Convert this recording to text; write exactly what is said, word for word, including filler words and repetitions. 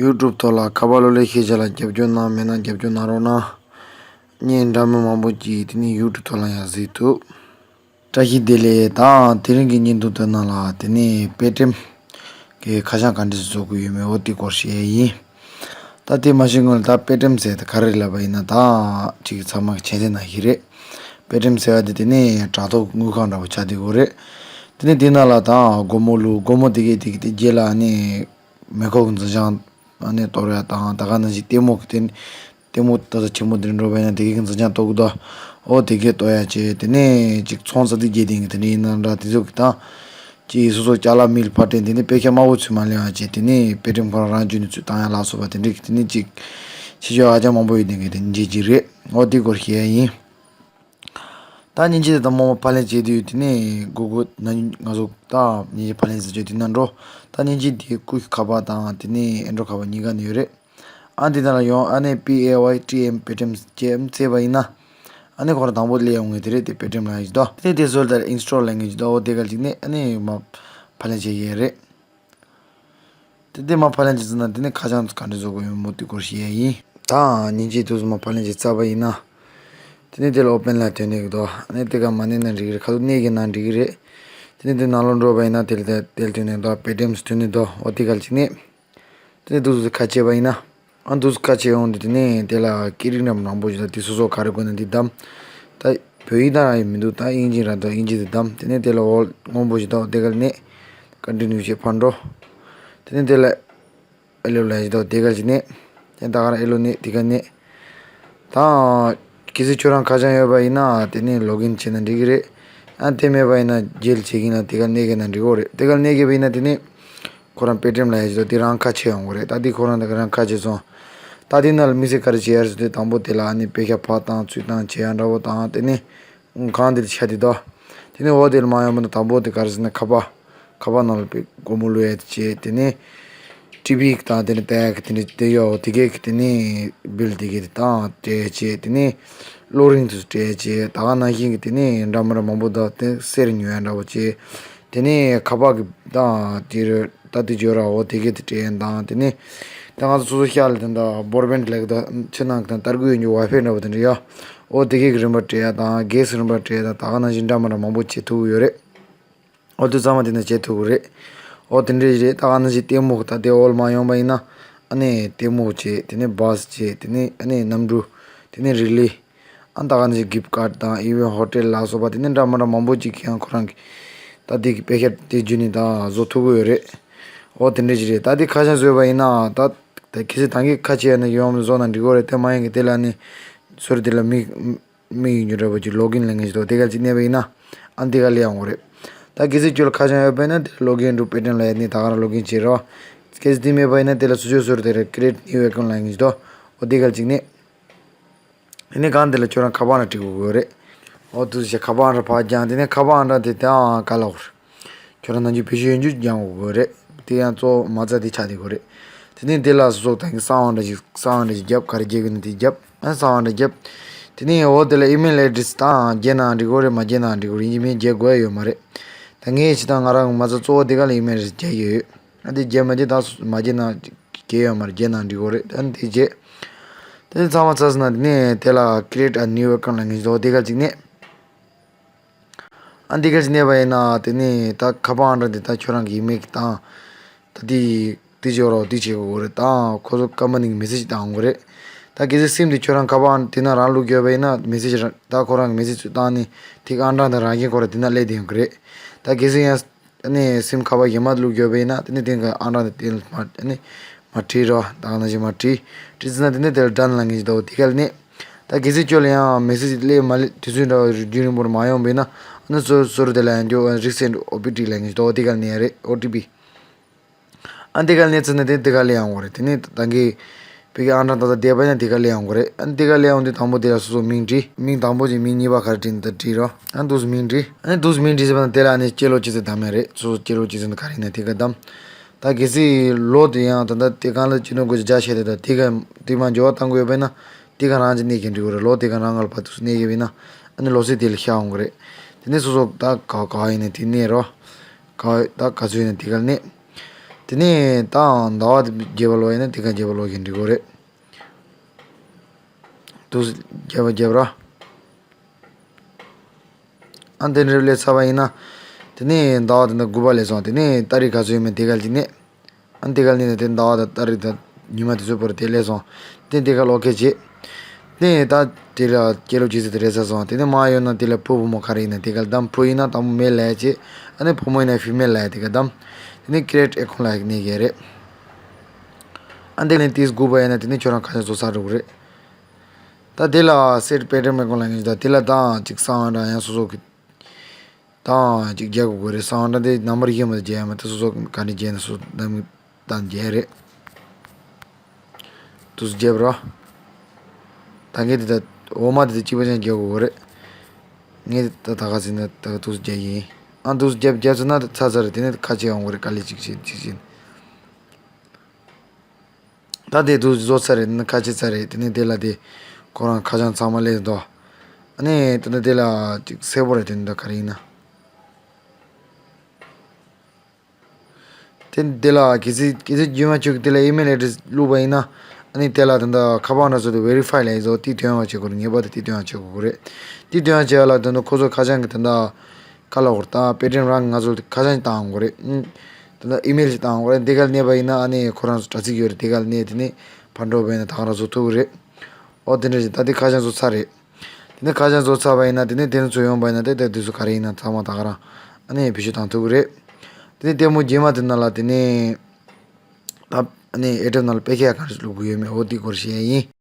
ཡུ་ཊུབ་ཐོག་ལ་ཁ་པར་གློག་ཀླད་ཤེས་བྱ་ལ་རྒྱབ་སྐྱོར་གནང་མེད་ན་རྒྱབ་སྐྱོར་གནང་རོགས་གནང་། བརྙན་འདྲ་མིན་མང་པོ་ཅིག་དེ་ནས་ཡུ་ཊུབ་ཐོག་ལ་ཡང་གཟིགས་ཐུབ། བཀྲ་ཤིས་བདེ་ལེགས། ད་དེ་རིང་གི་བརྙན་ཐུང་དེ་ནང་ལ་དེ་ནས་པེ་ཊི་ཨེམ་གི་ཁ་བྱང་ག་འདྲས་བཟོ་དགོས་ཡོད་མེད་འོ་དེ་སྐོར་བཤད་ཡ་ཡིན། ད་དེ་མ་ཤེས་སྔོན་ལ་ད་པེ་ཊི་ཨེམ་ཟེར་དེ་ག་རེ་ལབ་པ་ཡིན་ན། ད་ཅིག་ཚང་མ་གི་མཁྱེན་གསལ་ནང་བཞིན་རེད། པེ་ཊི་ཨེམ་ཟེར་བ་དེ་དེ་ནས་དྲ་ཐོག་དངུལ་ཁང་འདྲ་པོ་ཆགས་བསྡད་ཡོད་རེད། དེ་ནས་དེ་ནང་ལ་ད་སྒོར་མོ་བླུགས། སྒོར་མོ་དེ་གས་དེ་གས་དེ་རྗེས་ལ་ནི་མེ་འཁོར་གྱི་འཛིན་བྱང་ཨ་ནི་གཏོར་ཡ་དང་། ད་ག་ནང་བཞིན་ལྟད་མོ་གི་དེ་ལྟད་མོ་ལྟ་ས་ཆེན་མོ་དེ་འདྲ་འགྲོ་བ་ཡིན་ན་དེ་གའི་འཛིན་བྱང་གཏོར་གི་འདུག་འོ་དེ་གའི་གཏོར་ཡ་བྱས། དེ་ནས་ཅིག་ཚོང་ཙག་ཙིག་རྒྱག་དེ་གི་དེ་འདྲ་ཡིན་ན་འདྲ། དེ་ཚོ་གི་ད་ཅིག་སོ་སོ་ཅ་ལག་མི་ལ་ཕར་སྤྲད། དེ་ནས་དཔེ་ཆ་དམའ་བོ་ཚུར་མ་ལེན་པ་བྱས། དེ་ནས་པེ་ཊི་ཨེམ་ཁོ་རང་རང་བརྒྱུད་ནས་ཚུར་བཏང་ཡ་ལ་སོགས་པ་དེ་འདྲ་གི་དེ་ནས་ཅིག་ཕྱི་ཕྱོགས་ཨ་ཅག་མང་པོ་ཡོད་དེ་གི་དེ་འཇིག་ཅིག་རེད། འོ་དེ་སྐོར་བཤད་ཡ་ཡིན། ད་མཉེན་ཆས་དེ་དང་མ་མ་ཕབ་ལེན་བྱེད་དུས་དེ་ནས་གུ་གུ་ན་ང་ཚོ་ད་མཉེན་ཆས་ཕབ་ལེན་ཟེར་བྱས་དེ་ན་འགྲོ། ད་མཉེན་ཆས་དེ་ཀུ་ཤུ་ཁ་པར་དང་དེ་ནས་ཨེན་ཌོ་ཁ་པར་གཉིས་ཀ་ནས་ཡོད་རེད། ཨ་འདི་ནང་ལ་ཡོང་། ཨ་ནི་པི་ཨེ་ཝའི་ཊི་ཨེམ་པེ་ཊི་ཨེམ་ཅེ་ཨེམ་བཙལ་བ་ཡིན་ན། ཨ་ནི་ཁོ་རང་དང་པོ་སླེབས་ཡོང་ངེས་དེ་རེད། དེ་པེ་ཊི་ཨེམ་ལབ་ཡ་ཞིག་འདུག་དེ་དེ་བཟོ་ལྟར་ཨིན་སི་ཊོལ་ལབ་མཁན་ཞིག་འདུག་འོ་དེ་ག་ཅིག་ནས་ཨ་ནི་མ་ཕབ་ལེན་བྱེད་ཡས་རེད། དེ་དེ་མ་ཕབ་ལེན་བྱེད་ཚར་ན་དེ་ནས་ཁ་བྱང་ག་འདྲ་བཟོ་དགོས་ཡོད་མོ་དེ་སྐོར་བཤད་ཡ་ཡིན། ད་མཉེན་ཆས་དེ་ཚོ་མ་ཕབ་ལེན་བྱེད་ཚར་བ་ཡིན་ན། དེ་ནས་དེ་ལ་ཨོ་པེན་ལ་ཐོན་ནས་འདུག་ཨ་ནི་དེ་ག་མ་གནོན་ན་འགྲིག་གི་རེད། ཁ་ཐུག་གནོན་གི་ན་འགྲིག་གི་རེད། དེ་ནས་དེ་ནང་ལོགས་འགྲོ་བ་ཡིན་ན་དེ་ལ་དེ་དེ་ལ་ཐོན་ནས་འདུག་པེ་ཊི་ཨེམ་ཐོན་ནས་འདུག་འོ་དེ་ག་ཅིག་ནས། དེ་ནས་འདུག་སེ་ཁ་ཕྱེ་བ་ཡིན་ན། ཨ་འདུག་སེ་ཁ་ཕྱེ་ཡོང་དུས་དེ་ནས་དེ་ལ་སྐད་རིགས་རྣམས་མང་པོ་ཞིག་དང་དེ་སོ་སོ་ག་རེ་དགོས་ན་དེ་བདམས། ད་བོད་ཡིག་དང་རང་ཡིག་མི་འདུག་ད་དབྱིན་ཇི་རང་འདུག་དབྱིན་ཇི་དེ་བདམས། དེ་ནས་དེ་ལ་འོ་སྔོན་པོ་ཞིག་འདུག་དེ་ག་ལ་གནོན། ཀོན་ཊི་ནིའུ་བྱས་ཕར་འགྲོ། དེ་ནས་དེ་ལ་ཨེ་ལོ་ལབ་ཡ་ཞིག་འདུག་དེ་ག་ཅིག་གནོན། དེ་ད་ག་རང་ཨེ་ལོ་གནོན། དེ་ག་གནོན། ད་གལ་སྲིད་ཁྱོད་རང་ཁ་བྱང་ཡོད་པ་ཡིན་ན་དེ་ནས་ལོག་ཨིན་བྱས་ན་འགྲིག་གི་རེད། ཨ་དེ་མེད་པ་ཡིན་ན་རྗེས་ལ་བྱེད་ཀྱིན་ལ་དེ་ག་གནོན་གི་ན་འགྲིག་གི་རེད། དེ་ག་གནོན་གི་པ་ཡིན་ན་དེ་ནས་ཁོ་རང་པེ་ཊི་ཨེམ་ལབ་ཡ་ཞིག་འདུག་དེ་རང་ཁ་ཕྱེ་ཡོང་གི་རེད། ད་དེ་ཁོ་རང་དེ་ག་རང་ཁ་ཕྱེ་སོང་། ད་དེ་ནང་ལ་དམིགས་བསལ་ག་རེ་བྱེད་ཡ་རེད་ཟེར་དུས་དང་པོ་དེ་ལ་ཨ་ནི་དཔེ་ཆ་ཕབ་སྟངས་ཚུར་བཏང་བྱེད་ཡ་འདྲ་པོ་དང་། དེ་ནས་གང་དེ་ལ་ཆ་དེ་འདུག་དེ་ནས་འོ་དེ་ལ་མ་ཡོང་བ་ན་དང་པོ་དེ་ག་རེ་ཟེར་ན་ཁ་པར། ཁ་པར་ནང་ལ་དཔེ་སྒོར་མོ་བླུག་ཡ་དེ་བྱས། དེ་ནས་ཊི་བི་གི་དང་དེ་ནས་ལྟ་ཡ་གི་དེ་འདྲ་དེ་ཡོད། དེ་གས་གི་དེ་ནས་བིལ་དེ་གས་དེ་དང་སྤྲད་བྱས། དེ་ནས་གློག་རིན་དེ་སྤྲད་བྱས། ད་ག་ནང་བཞིན་གི་དེ་ནས་འདྲ་མི་འདྲ་མང་པོ་འདུག་དེ་གསེར་ཉོ་ཡ་འདྲ་པོ་བྱས། དེ་ནས་ཁ་པར་གི་དང་དེ་རུ་ད་དེ་འབྱོར་ར་འོ་དེ་གས་དེ་སྤྲད་ཡ་དང་། དེ་ནས་ད་ང་ཚོ་སོ་སོ་ཤག་ལ་དེ་འདྲ་བོར་བེན་ལབ་གི་འདུག་ཕྱི་ནང་གི་དང་ཏར་གུ་ཡོད་རྒྱུ་ཝའི་ཕའི་འདྲ་པོ་དེ་འདྲ་ཡོད། འོ་དེ་གས་གི་རིན་པ་སྤྲད་ཡ་དང་གེ་སི་རིན་པ་སྤྲད་ཡ་དང་། ད་ག་ནང་བཞིན་འདྲ་མི་འདྲ་མང་པོ་བྱེད་ཐུབ་ཀྱི་ཡོད་རེད། འོ་དེ་ཚང་མ་དེ་ནས་བྱེད་ཐུབ་ཀྱི་རེད། འོ་དེ་འདྲ་ཞིག་རེད། ད་ག་ནང་བཞིན་ལྟད་མོ་ད་དེ་འོག་ལ་མ་ཡོང་པ་ཡིན་ན། ཨ་ནི་ལྟད་མོ་བྱེད། དེ་ནས་བྷ་སི་བྱེད། དེ་ནས་ཨ་ནི་གནམ་གྲུ། དེ་ནས་རི་ལི། ཨ་ད་ག་ནང་བཞིན་གིབ་ཀར་དང་ཨི་ཝེན་ཧོ་ཊེལ་ལ་སོགས་པ་དེ་ནས་འདྲ་མི་འདྲ་མང་པོ་ཅིག་ཁྱེད་རང་ཁོ་རང་གི་ད་དེ་གི་པེ་ཤ་དེ་བརྒྱུད་ནས་ད་བཟོ་ཐུབ་ཀྱི་ཡོད་རེད། འོ་དེ་འདྲ་ཞིག་རེད། ད་དེ་ཁ་བྱང་བཟོས་པ་ཡིན་ན་ད་ད་གལ་སྲིད་ད་གིན་ཁ་ཕྱེ་ཡ་ན་ཡོང་བཟོ་ན་འགྲིག་གི་རེད། དེ་མ་ཡིན་གི་དེ་ལ་ནི་ཟུར་དེ་ལ་མིག་མིག་ཡོད་རྒྱུ་འདྲ་པོ་ཅིག་ལོག་ཨིན་ལབ་མཁན་ཞིག་འདུག་དེ་ག་ཅིག་གནོན་པ་ཡིན་ན། ཨ་འདི་ག་སླེབས་ཡོང་གི་རེད། ད་གལ་སྲིད་ཁྱོད་ལ་ཁ་བྱང་ཡོད་པ་ཡིན་ན་དེ་ལ་ལོག་ཨིན་ཊུ་པེ་ཊི་ཨེམ་ལབ་ཡ་ནི་ད་ག་རང་ལོག་ཨིན་བྱེད་རོགས། གལ་སྲིད་དེ་མེད་པ་ཡིན་ན་དེ་ལ་སོ་སོའི་ཟུར་དེ་རེད། ཀི་རི་ཨེ་ཊི་ནིའུ་ཨེ་ཀའུན་ཊི་ལབ་མཁན་ཞིག་འདུག་འོ་འདི་ག་ཅིག་གནོན། ཨ་ནི་གང་དེ་ལ་ཁྱོད་རང་ཁ་པར་ཨང་གྲངས་བྲིས་དགོས་ཀྱི་ཡོད་རེད། འོ་དུས་ཚོད་ཁ་པར་ཨང་གྲངས་ཕར་བརྒྱངས། དེ་ནས་ཁ་པར་ཨང་གྲངས་དེ་དེའང་ག་ལ་འོར། ཁྱོད་རང་ནང་རྒྱུ་བེད་སྤྱོད་ཡོད་རྒྱུ་རྒྱག་དགོས་རེད། དེ་ཡང་གཙོ་བོ་མ་རྩ་དེ་ཆགས་བསྡད་དགོས་རེད། དེ་ནས་དེ་ལ་སོ་སོ་ད་གིན་གསང་བ་འདྲ་ཞིག་གསང་བ་འདྲ་ཞིག་རྒྱབ། ག་རེ་རྒྱག་དགོས་ན་དེ་རྒྱབ། ཨ་གསང་བ་འདྲ་རྒྱབ། དེ་ནས་འོ་དེ་ལ་ཨི་མེལ་ཨེ་ཌི་རེ་སི་དང་རྒྱབ་ན་འགྲིག་གི་རེད། མ་རྒྱབ་ན་འགྲིག་གི་རེད། ཡིན་གཅིག་མིན་གཅིག་རྒྱག་དགོས་ཡ་ཡོད་མ་རེད། ད་ངས་བྱས་ཙང་ང་རང་གི་མ་རྩ་གཙོ་བོ་དེ་ག་ལ་ཨི་མེལ་ཨེ་ཌི་རེ་སི་རྒྱག་གི་ཡོད། ཨ་དེ་རྒྱབ་མ་རྒྱབ་ད་མ་རྒྱབ་ན་གལ་ཡོད་མ་རེད། རྒྱབ་ན་འགྲིག་གི་རེད། ཨ་དེ་རྗེས་དེ་ཚང་མ་ཚར་སོང་ན་དེ་ནས་དེ་ལ་create a new account ལབ་མཁན་ཞིག་འདུག་དེ་ག་ཅིག་གནོན། ཨ་འདི་ག་ཅིག་གནོན་པ་ཡིན་ན་དེ་ནས་ད་ཁ་པར་ཨང་གྲངས་དེ་ད་ཁྱོད་རང་གི་ཨི་མེལ་གྱི་དང་། ད་དེ་དེ་བྱེད་རོགས་དེ་བྱེད་དགོས་རེད། ད་ཁོ་ཚོ་ཀམ་པ་ནི་གི་མེ་སེ་ཇི་བཏང་དགོས་རེད། ད་གལ་སྲིད་སིམ་དེ་ཁྱོད་རང་ཁ་པར་ཨང་དེ་ན་རང་བླུགས་ཡོད་པ་ཡིན་ན་མེ་སེ་ཇི་རང་ད་ཁོ་རང་གི་མེ་སེ་ཇི་ཚུར་བཏང་ནས་དེ་གི་ཨང་གྲངས་དེ་རང་བཞིན་ཁོ་རང་དེ་ན་སླེབས་བསྡད་ཡོང་གི་རེད། ད་གལ་སྲིད་ཡང་ཨ་ནི་སིམ་ཁ་པར་གཞན་པ་བླུགས་ཡོད་པ་ཡིན་ན་དེ་ནས་དེ་གི་ཨང་གྲངས་དེ་དེ་ལ་མ་ཨ་ནི་མ་བྲིས་རོགས། ད་ག་ནང་བཞིན་མ་བྲིས། བྲིས་ཚར་ན་དེ་ནས་དེ་ལ་ཌན་ལབ་མཁན་ཞིག་འདུག་དེ་ག་ལ་གནོན། ད་གལ་སྲིད་ཁྱོད་ལ་ཡང་མེ་སེ་ཇི་སླེབས་མ་སླེབས་དུས་ཚོད་འདྲ་བ་རྒྱུན་རིང་པོར་མ་ཡོང་བས་ན། ཨ་ནི་ཟུར་ཟུར་དེ་ལ་ཡང་རྒྱུ་རི་སེན་ཌི་ཨོ་ཊི་པི་ལབ་མཁན་ཞིག་འདུག་དེ་ག་ལ་གནོན་ཡ་རེད། ཨོ་ཊི་པི། ཨ་དེ་ག་ལ་གནོན་ཚར་ན་དེ་དེ་ག་སླེབས་ཡོང་གི་རེད། དེ་ནས་ད་གིན་བོད་ཀྱི་ཨང་གྲངས་ཏག་ཏག་བསྡད་པ་ཡིན་ན་དེ་ག་སླེབས་ཡོང་གི་རེད། ཨ་དེ་ག་སླེབས་ཡོང་དུས་དང་པོ་དེ་ལ་སོ་སོ་མིང་བྲིས། མིང་དང་པོ་གཅིག་མིང་གཉིས་པ་ག་རེ་བྲིས་ན་ད་བྲིས་རོགས། ཨ་འདུག་སེ་མིང་བྲིས། ཨ་ནི་འདུག་སེ་མིང་བྲིས་ཚར་བ་ན་དེ་ལ་ཨ་ནི་སྤྱི་ལོ་ཅི་ཚོད་བདམས་ཡ་རེད། སོ་སོ་སྤྱི་ལོ་ཅི་ཚོད་ད་ག་རེ་ཡིན་ན་དེ་ག་བདམས། ད་གལ་སྲིད་ལོ་དེ་ཡང་ད་ལྟ་དེ་གང་ལ་སྤྱི་ལོ་དགུ་བརྒྱ་བརྒྱ་བྱས་ཏེ་ད་དེ་ག་དེ་མ་འགྱུར་བ་གཏང་དགོས་ཡོད་པ་ཡིན་ན་དེ་ག་རང་གཅིག་གནོན་གྱི་འགྲིག་གི་རེད། ལོ་དེ་ག་རང་ག་ལ་ཕར་འདུག་སེ་གནོན་གྱི་ཡོད་པ་ཡིན་ན་ཨ་ནི་ལོ་ཚིགས་དེ་ལ་ཤར་ཡོང་གི་རེད། དེ་ནས་སོ་སོ་ད་ག་ག་བ་ཡིན་ན་དེ་གནོན་རོགས། ག་བ་ད་ག་ཚོད་ཡིན་ན་དེ་ག་ལ་གནོན། དེ་ནས་ད་ཟླ་བ་བརྒྱད་པ་ལོག་ཡིན་ན་དེ་ག་བརྒྱད་པ་ལོག་གིན་འགྲིག་གོ་རེད། དུས་བརྒྱད་པ་བརྒྱད་པ་ར། ཨ་དེ་འདྲ་སླེབས་ཚར་བ་ཡིན་ན། དེ་ནས་ཟླ་བ་དེ་འདྲ་དགུ་པ་སླེབས་སོང་། དེ་ནས་ཏ་རིག་ག་ཚོད་ཡོད་མེད་དེ་ག་ཅིག་གནས། ཨ་དེ་ག་གནས་ནས་དེ་ཟླ་བ་དང་ཏ་རིག་དང་ཉི་མ་དེ་ཚོའི་བར་དེ་སླེབས་སོང་། དེ་དེ་ག་ལོག་ཁེལ་བྱེད། དེ་ནས་ད་དེ་ལ་སྐྱེས་ལོ་ཇི་ཚེ་དེ་རེད་ཚར་སོང་། དེ་ནས་མ་ཡོང་ན་དེ་ལ་བུ་བུ་མོ་ག་རེ་ཡིན་ན་དེ་ག་བདམས། བུ་ཡིན་ན་དང་པོ་མེལ་ལབ་ཡ་བྱེད། ཨ་ནི་བུ་མོ་ཡིན་ན་ཕི་མེལ་ལབ་ཡ་དེ་ག་བདམས། དེ་ནས་ཀི་རེ་ཊི་ཨེ་ཁོན་ལབ་ཡ་གནས་ཀྱི་རེད། ཨ་དེ་ནས་དེ་དགུ་པ་ཡིན་ན་དེ་ནས་ཁྱོད་རང་ཁ་ཆ་བཟོ་ཚར་འགྲོ་གི་རེད། ད་དེ་ལ་སེཊ་པེ་ཊན་མེ་ཀོན་ལ་ངེས་ད་དེ་ལ་ད་ཅིག་སང་འདྲ་ཡང་སོ་སོ་གི་ད་ཅིག་རྒྱག་དགོས་རེད། སང་འདྲ་དེ་ནམ་བར་ཡིན་མ་རྒྱག་ཡ་མ་ད་སོ་སོ་ག་ནས་རྒྱག་ན་སོ་ནམ་ད་རྒྱག་རེད། དུས་རྒྱབ་ར། ད་ངས་དེ་ད་འོ་མ་དེ་ད་གཅིག་པ་ཅན་རྒྱག་དགོས་རེད། ངས་ད་ད་ག་ཟིན་ན་ད་དུས་རྒྱག་ཡིན། ཨ་དུས་རྒྱབ་རྒྱབ་ཚར་ན་ད་ཚར་ཚར་རེད། དེ་ནས་ཁ་ཆེ་ཡོང་དགོས་རེད། དཀའ་ལས་ཅིག་བྱེད་ཅིག་བྱེད། ད་དེ་དུས་བཟོ་ཚར་རེད། ཁ་ཆེ་ཚར་རེད། དེ་ནས་དེ་ལ་དེ་ཁོ་རང་ཁ་བྱང་ཚང་མ་སླེབས་འདུག་ཨ་ནི་དེ་ནས་དེ་ལ་ཅིག་སེར་པོ་རེད། དེ་འདྲ་ག་རེ་ཡིན་ན། དེ་དེ་ལ་གལ་སྲིད་གལ་སྲིད་རྒྱུ་མ་ཆོག་དེ་ལ་ཨི་མེལ་ཨེ་ཌི་རེ་སི་བླུགས་པ་ཡིན་ན། ཨ་ནི་དེ་ལ་དེ་འདྲ་ཁ་པར་འདྲ་ཚོ་དེ་ཝེ་རི་ཕའི་ལ་ཡིན་ཟོ་དེ་སྟོན་པ་བྱེད་དགོས་རེད། ངེས་པར་དུ་དེ་སྟོན་པ་བྱེད་དགོས་རེད། དེ་སྟོན་པ་བྱེད་ཡ་ལ་དེ་འདྲ་ཁོ་ཚོ་ཁ་བྱང་གི་དེ་འདྲ། ཁ་ལ་འོར་དང་པེ་ཊན་རང་ང་ཚོ་ཁ་བྱང་བཏང་དགོས་རེད། ཨུམ། དེ་ལ་ཨི་མེལ་ཞིག་བཏང་དགོས་རེད། དེ་ག་ལ་གནས་པ་ཡིན་ན་ཨ་ནི་ཁོ་རང་ཚོ་དྲ་ཚིགས་ཡོད་རེད། དེ་ག་ལ་གནས་དེ་ནས་ཕར་འགྲོ་བ་ཡིན་ན་ད་ག་རང་བཟོ་ཐུབ་ཀྱི་རེད། ཨོ་དེ་འདྲ་ཞིག་ད་དེ་ཁ་བྱང་བཟོ་ཚར་རེད། དེ་ནས་ཁ་བྱང་བཟོ་ཚར་བ་ཡིན་ན་དེ་ནས་དེ་ནས་ཚུར་ཡོང་བ་ཡིན་ན་དེ་དེ་དུས་སུ་ག་རེ་ཡིན་ན་ཚང་མ་ད་ག་རང་ཨ་ནི་བེད་སྤྱོད་བཏང་ཐུབ་ཀྱི་རེད། དེ་ནས་ལྟད་མོ་རྗེས་མ་དེ་ནང་ལ་དེ་ནས་ད་ཨ་ནི་ཨེ་ཌི་རེ་སི་ནང་ལ་དཔེ་ཁྱད་ག་རེ་བླུག་དགོས་ཡོད་མེད་འོ་དེ་སྐོར་བཤད་ཡ་ཡིན།